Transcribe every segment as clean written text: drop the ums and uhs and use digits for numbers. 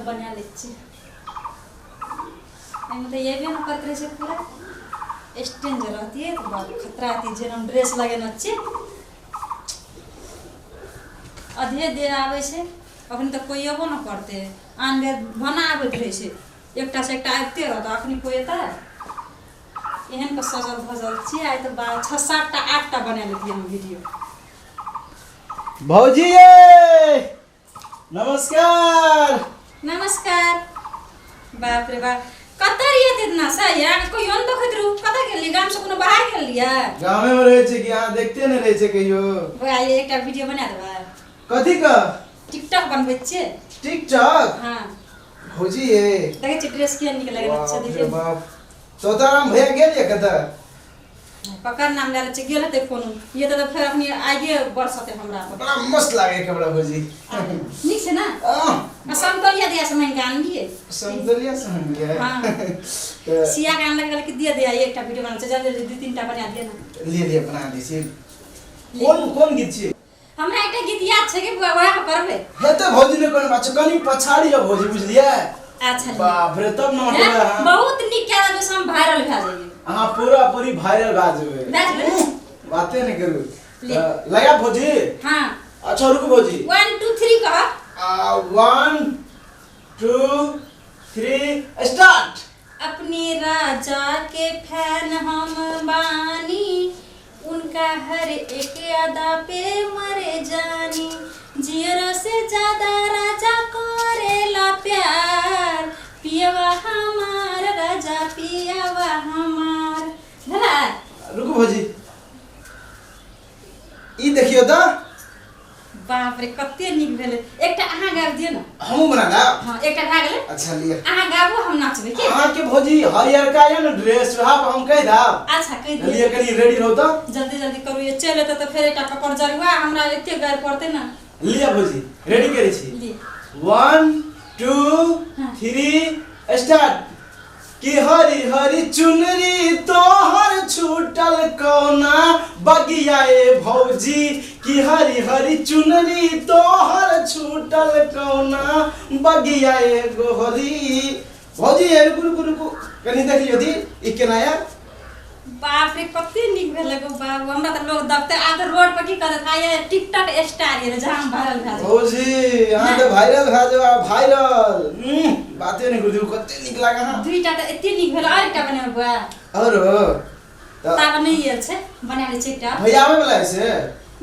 बना लै छियै। एहिमे तऽ एबे नहि करैत रहै छै पूरा। स्टैंड जे रहतियै तऽ बाप खतरा हेतै, जेना हम ड्रेस लगेने छियै। आधे देर आबै छै अखन तऽ, कोइ अयबो नहि करतै। आन बेर बना आबैत रहै छै, एकटा से एकटा आबिते रहत, अखनी कोइ एतै? एहन कऽ सजल धजल छियै आइ तऽ बा 6 7टा 8टा बना लेतियै हम वीडियो। भौजी ये, नमस्कार। नमस्कार। बाप रे बाप, कतऽ रहियै इतना से यार? कहियो नहि देखैत रहू। कतऽ गेलियै? गाम से कोनो बाहर गेलियै? गामे में रहै छै कि अहाँ देखते नहि रहै छै कहियो। बौआ, ये एकटा वीडियो बना देबै? कथी का? टिकटॉक बनबै छियै। टिकटॉक? हाँ। भौजी ये, देखै छियै ड्रेस केहन नीक लगै छै? बाप रे देखियौ। बाप, तोताराम भैया गेल ये कतऽ? ककर नाम लए लै छै? गेल हेतै कोनो। ये तऽ फेर अपने आगे बरसतै हमरा पर। बड़ा मस्त लागे कपड़ा भौजी। नीक छै ने? आह, आ समतोलिया दिया से मांगि कऽ आनलियै। समतोलिया से आनलियै? हाँ। तऽ सिया के आनलक, कहलक कि दिया दिया, एकटा वीडियो बना छै, जल्दी जल्दी दू तीन टा बना दिया ने। लिए लिए, बना दै छी। कोन कोन गीत छियै? हमरा एकटा गीत याद छै कि बुआ, वएह करबै। हेतै भौजी, ने कोनो बात छै, कनि पछाड़ी जाउ भौजी, बुझलियै? अच्छा। बाप रे, तब न हैं? अहाँ बहुत नीक कए देबै से हम वायरल भए जाइए। अहाँ पूरा पूरी वायरल भए जेबै। भए जेबै ने? बाते नहि करू। ले। तऽ लगा भौजी। हाँ। अच्छा रुकू भौजी। 1 2 3 कह। आ 1 2 3 स्टार्ट। अपने राजा के फैन हम बानी, उनका हर एक अदा पे मरे जानी, जियरो से ज्यादा राजा करेला प्यार, पियवा हमार राजा पियवा हमार। भेलै? रुकू भौजी, ई देखियौ तऽ। बाप रे, कते नीक भेलै। एकटा अहाँ गाबि दियौ ने। हमहूँ बना देब। हँ, एकटा भए गेलै। अच्छा लिअ। अहाँ गाबू, हम नाचबै की? अहाँके भौजी हरियरका यऽ ने ड्रेस, वएह पर हम कहि देब। अच्छा, कहि दियौ। लिअ, कनि रेडी रहू तऽ। जल्दी जल्दी करू, ये चलि एतै तऽ फेर एकटा कपड़ जरुआ हमरा एते गारि पड़तै ने। लिअ भौजी, रेडी करै छी। लिअ। 1 2 हाँ। 3 स्टार्ट। कि हरी हरी चुनरी तोहर छूटल कौना बगिया ए भौजी, कि हरी हरी चुनरी तोहर छूटल कौना बगिया ए गोहरी। भौजी ए, रुकू रुकू रुकू, कनि देख लियौ दी ई केना या। बाप रे, कते नीक भेलै गो बाबू। हमरा तऽ लोग देखते आब तऽ रोड पर की करत, आइ टिकटॉक स्टार ये जहाँ हम वायरल भए जाए। भौजी, अहाँ तऽ वायरल भए जाउ आब वायरल। बाते नहि करू, कते नीक लागै अहाँ। दुईटा तऽ एते नीक भेल, आओर एकटा बनेबै बौआ। आओर तऽ ताबे नहि आयल छै, बना लै छै एकटा। भैया आबै वला है से?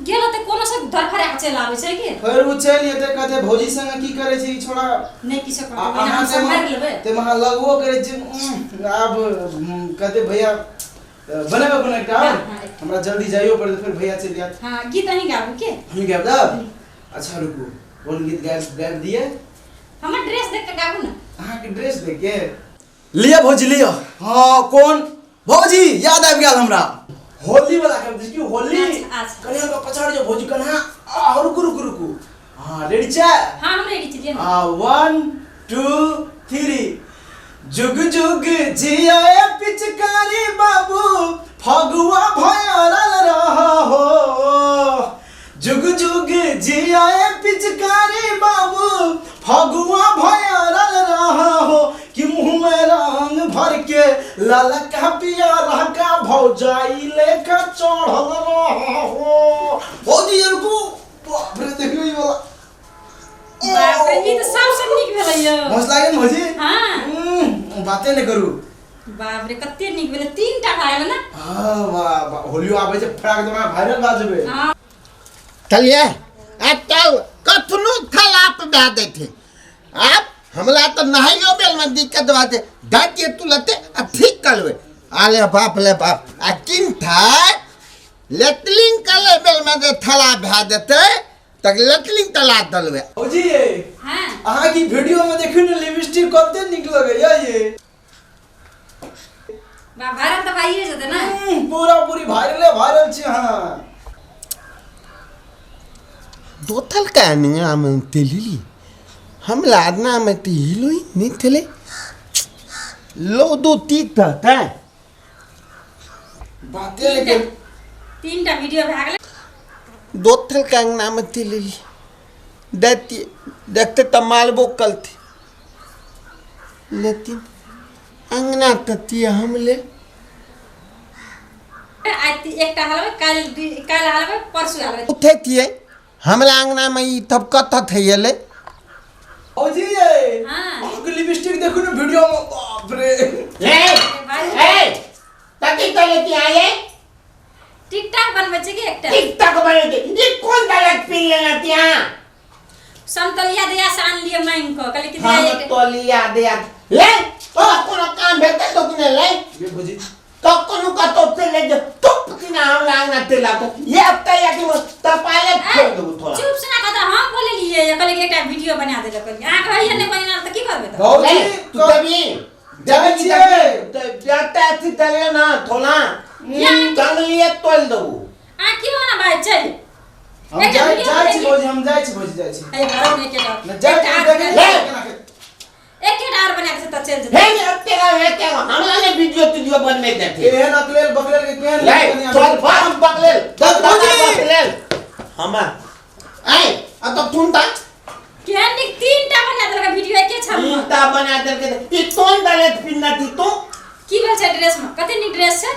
गेल तऽ कोनो से धरफड़ा के चलि आबै छै कि। फेर ओ चलि एतै, कहतै भौजी संगे की करै छै ई छोड़ा। नहि किछो आ करतै, ओहिना अहाँ हम सम्हारि लेबै। ताहिमे अहाँ लगबो करै छी। आब कहतै भैया तऽ बनेबै कोनो एकटा आओर? हाँ, हाँ, एकटा। हमरा जल्दी जाइयो पड़तै, फेर भैया चलि जायत। हाँ, गीत अहीं गाबू के? हम गायब देब। अच्छा रुकू, कोन गीत गाबि गाबि दियै? हमर ड्रेस देख के गाबू ने। अहाँके ड्रेस देख के? लिअ भौजी, लिअ। हाँ, कोन भौजी, याद आबि गेल हमरा, होली वाला गाबि दै छी कि होली। अच्छा, अच्छा। कनि हमरा पछाड़ जाउ भौजी कन्हा। आ रुकू रुकू रुकू, हाँ रेडी छै? हाँ, हम रेडी छी। आ 1 2 3। जुग जुग जिया पिचकारी बाबू, फगुआ भयरल रह हो। जुग जुग जिया पिचकारी बाबू, फगुआ भयरल रह हो, कि मुँह में रंग भर के ललका पियर का भौजाई लेकर चढ़ल रह हो। भौजी रुकू, बाप रे, देखियौ ई वाला। बाप रे, ई तऽ सबसँ नीक भेलै यौ। मस्त लागल ने भौजी? हाँ। बाते नहि करू। बाप रे, कते नीक भेलै। तीन टा भए गेलै ने? हाँ, वाह वाह, होलियो आबै छै, फटाक दना वायरल भए जेबै। हाँ। चलिए आ तब कथनो थलाप भए देथे। आब हमरा तऽ नहाइयो बेलमे दिक्कत भए जेतै। दाँते तुलते आ ठीक करबै। आले बाप ले बाप, आ किन था लेटरिन कले बेलमे जे थला भए जेतै तऽ लेटरिन तला देलबै। भौजी। हाँ। अहाँ की वीडियो में देखियौ ने, लिपस्टिक कते नीक लगैया ये। बा वायरल तऽ भइए जेतै ने? पूरा पूरी वायरले वायरल छी अहाँ। दोथल का नहीं हम तेली हम लादना में तो हिलो ही नहीं थेले लो दो तीत था बाते लेकिन तीन टा वीडियो भए गेलै। दोथल का नाम तेली देखती देखते त मालबो कलथी। लेकिन अंगना ततिया हम ले आइ एकटा हलबै, काल्हि काल्हि हलबै, परसू हलबै। उठैतियै हमरा अंगना में ई तब कतऽ थैयलै? भौजी ये। हाँ। अहाँके लिपस्टिक देखू ने वीडियो में, बाप रे। ए ए, तकी कले की आये? टिकटॉक बनबै छै कि एकटा? टिकटॉक बने के ई कोन डायलॉग पी लेना तिया? समतलिया दिया से आनलियै मांगि कऽ, कहलियै कि दिया हम एक तोलिया दिया ले, ओ कोनो काम भेटै तो कि नहीं ले? ये भौजी। कखनो कतौ से ले जे तुप कि ना हमरा अंगना तेल आब ये अब तय कि तपाले छोड़ देबो थोड़ा। चुप से ना कहता, हम बोललियै, कहलियै कि एकटा वीडियो बना देलक, कहलियै अहाँ कहलियै नहि बनेना तऽ की करबै तऽ? भौजी। ले, तू देबी? जाइ छियै। जाते अथी दलियो ना थोड़ा या। टंगलिए तोल देबो। अहाँ की हो ना भाई, चल हम एकटा जाइ वीडियो जाइ छी। बनेलियै। भौजी, हम जाइ छी, भौजी, जाइ छी। अरे घरमे एकेटा न जाइ एकटा छी। आर देखै बना- ले। केना के। एकेटा आर बना के तऽ चलि जेतै। हे ने तेरा हे तेरा हमरा ने वीडियो वीडियो बनबे देते। एहन अकलेल बकलेल के केहन ले कनिया चल बम बकलेल। दस भौजी। बकलेल हम आइ आ तब तुम ता केहन नीक तीनटा बना देलक वीडियो एके छल। तीनटा बना देलके, ई कोन दले पिन्ना थी तू? की भेल छै ड्रेस में? कते नीक ड्रेस छै,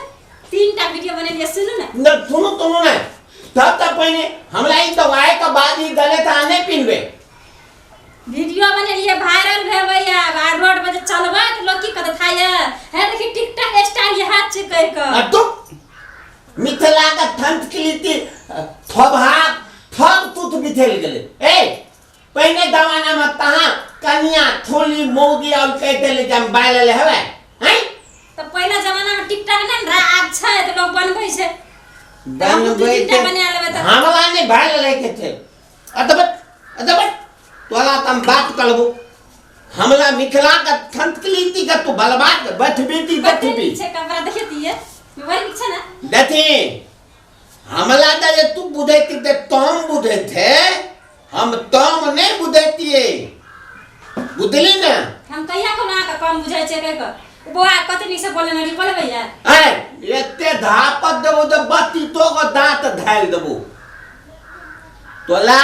तीनटा वीडियो बनेलियै, सुनू ने। न सुनो तुम ने तब तक पहिने हमरा ई दवाई के बाद ई गले था नहीं पिनबे। वीडियो बनेलियै, वायरल भेबै आब, आ रोड पर जे चलबै तऽ लोग की कहतै, थाये हे देखी टिकटॉक स्टार इएह छै कहि कऽ। आ तू मिथिला का संस्कृति थोभा थब तूत बिथेल गेलै। ए पहिने जमाना में तहाँ कनिया थोली मौगी और कह देले जे हम बायल ले हवे हैं। तऽ पहिला जमाना में टिकटॉक नहि ने रहै, आब छै तऽ लोग बनबै छै, तऽ हमहूँ दू बनबै तीनटा बना लेबै तऽ। हमरा नहि भायल ले के छै। अदबट अदबट तोरा तऽ हम बात करबो, हमला मिथिला का संस्कृति का तू बर्बाद बैठबी कते बैठबी। नीक छै कपड़ा, देखिए, बड़ नीक छै ने? देखी हमला तऽ जे तू बुझैत ते तम बुझैत है, हम तम नहि बुझैतियै, बुझली ने? हम कहिया कोनो अहाँके कम बुझाइ छै कहि कऽ? बौआ कते नीकसँ बोलने रही, बोलबै या? ऐ एते धापत देबो तऽ बत्ती तो को दांत धालि देबो। तोला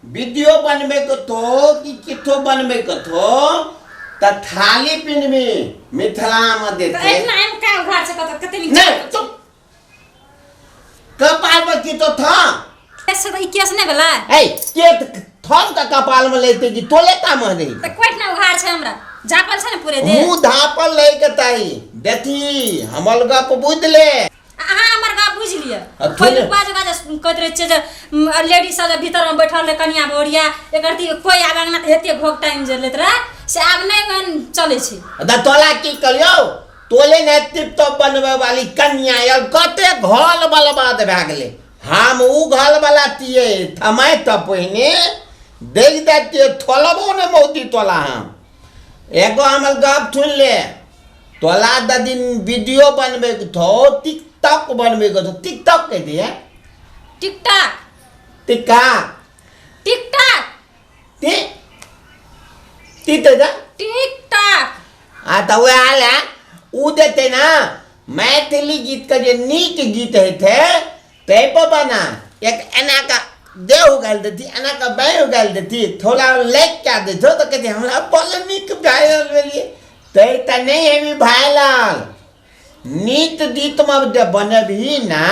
वीडियो बनबे के थो कि किथो बनबे के थो तऽ थाली पिनबी मिथिला में तऽ देते। एहिठिना एहिमे का उघार छै? कतऽ कते नीक नहीं छै। तो कपाल पर की तो था? केस तऽ ई केस नहि भेलै। ऐ के थम तऽ कपाल में लेते कि तोले का मने? तऽ कोइठिना उघार छै? हमरा झापल छै ने पूरे देह। मुँह धापल ले के ताई देखी हमर गप बुझ ले। अहाँ हमर गप बुझि लिअ। आ थोड़े- पहिलुका जगह जे कहैत रहै छियै जे लेडीज सब जे भीतरमे बैठल रहै कनिया बहुरिया एकर ती कोइ आब अङ्गना तऽ एते घोघ टाइम जे लैत रहै से आब नहि ओहन चलै छै। दा तोला की करियौ, तोले ने टिप टॉप बनबै वाली कन्या आयल, कते घर बर्बाद भए गेलै। हम उ घर वाला तियै थमाय तऽ पहिने देख दैतियै थोलबो ने मौती तोला। हम एगो हमर गप सुन ले, तोला ददिन वीडियो बनबै के थो, टिकटॉक बनबै के थो, टिकटॉक कह दिए। टिकटॉक। टिका। टिकटॉक। टी टी ते जा। टिकटॉक। आ तऽ वएह आयल है उ देते ना मैथिली गीत के जे नीक गीत हेतै तै पर बना, एक एना का देह उगाल देती, एना का बाँहि उगाल देती, थोड़ा लाइक कए देतो तऽ कहती हमरा बड़ नीक भायल भेलियै तै तऽ नहि हेबी भायलाल। नीक गीतमे जे बनबही ना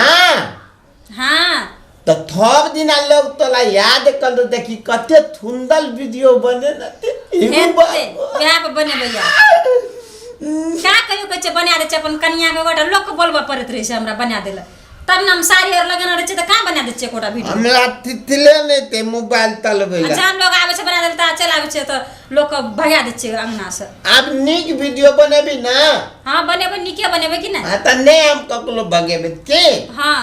हाँ तऽ थब दिना लोग तोला याद कर दो, देखी कते सुंदर वीडियो बने न ते। हेतै वएह पर बनेबै आब। का कहियो कहै छै बना दै छै अपन कनियाके गोटा, लोकके बोलबऽ पड़ैत रहै छै हमरा बना दै लए, तब ने हम साड़ी आर लगेने रहै छियै तऽ कहाँ बना दै छियै एकोटा वीडियो? हमरा तितले नहि ते मोबाइल तलबै आ लए। जहाँ लोग आबै छै बना दै लए तऽ चलि आबै छै तऽ लोकके भगा दै छियै अङ्गनासँ। आब नीक वीडियो बनेबी ना? हाँ बनेबै, नीके बनेबै कि नहि? हाँ तऽ नहि हम ककरो भगेबै के। हाँ।